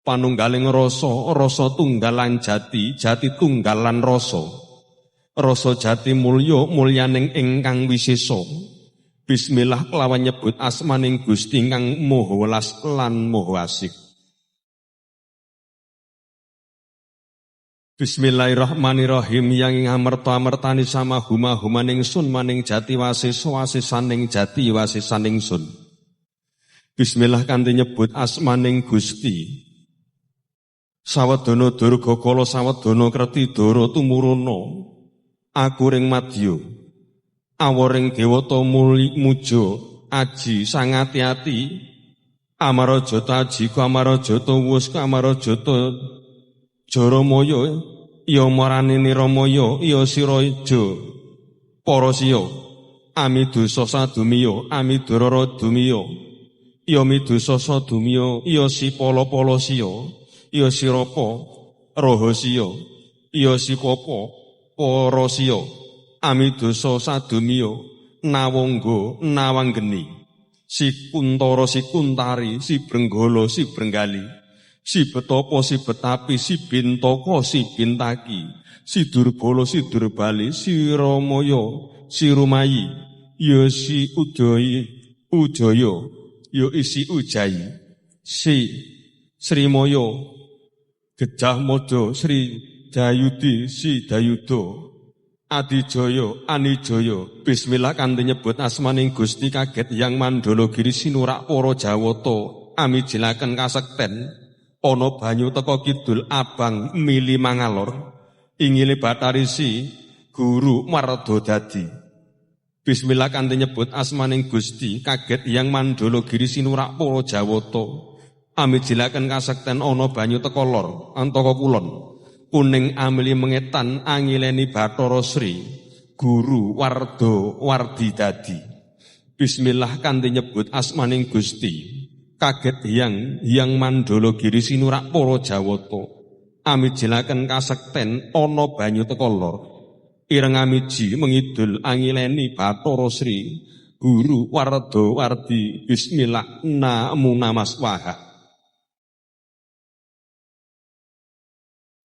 Panunggaling rasa, rasa tunggal lan jati, jati tunggal lan rasa. Rasa jati mulya, mulyaning ingkang wisesa. Bismillah kelawan nyebut asmaning Gusti ingkang Maha Welas lan Maha Asih. Bismillahirrahmanirrahim yang ing amerta amertani sama huma humaning sun maning jati wasesa wasesaning jati wasesaning sun. Bismillah kanthi nyebut asmaning Gusti. Sawadana durga kala sawadana kreti dara tumuruna aku ring madya. Aworing dewata muja aji sangati-ati amarajata ajiku amarajata wusku amarajata Jaramaya ya marane niramaya ya siraja parasiya amidusa sadumiya amidurara dumiya ya midusa sadumiya ya si pala-pala siya ya sirapa rahasiya ya sipapa parasiya amidusa sadumiya nawangga nawanggeni si kuntara si kuntari si brenggala si brenggali si betapa si betapi si bintaka si bintaki si durbala si durbali si ramaya si rumayi ya si udayi ujaya ya isi ujayi si srimaya Gejah Mada Sri Jayudi si Dayuda Adijaya Anijaya. Bismillah kanthi nyebut asmaning Gusti kaget yang Mandala Giri sinurak para Jawata amijilaken kasekten ana banyu teka kidul abang mili mangalor ingile Batarisi guru marda dadi. Bismillah kanthi nyebut asmaning Gusti kaget yang Mandala Giri sinurak para Jawata amijilaken kasekten ana banyu teka lor antaka kulon kuning amili mengetan angileni Bathara Sri guru warda wardi dadi. Bismillah kanthi nyebut asmaning Gusti kaget yang Mandala Giri sinurak para Jawata amijilaken kasekten ana banyu teka lor ireng amiji mengidul angileni Bathara Sri guru warda wardi. Bismillah namo namaswaha.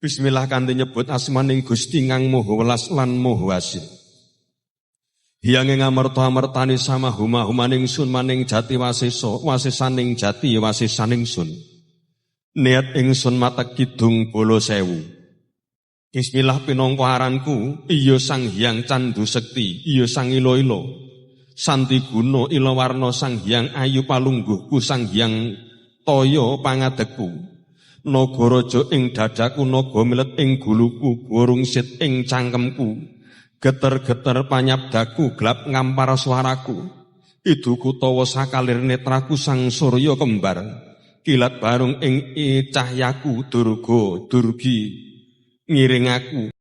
Bismillah kanthi nyebut asmaning Gusti kang Maha Welas lan Maha Asih. Hyang ing amerta amertani sama huma humaning sun maning jati wasesa wasesaning jati wasesaning sun. Niat ingsun matek kidung bala sewu. Bismillah pinangka aranku iya Sang Hyang Candu Sekti, iya Sang Ila-ila. Santi guna ila warna Sang Hyang Ayu palungguhku Sang Hyang Toya pangadegku. Nagaraja ing dadaku naga milet ing guluku burung sit ing cangkemku geter-geter panyabdaku glap ngampar suaraku iduku tawa sakalir netraku sang surya kembar kilat barung ing cahyaku durga durgi ngiring aku.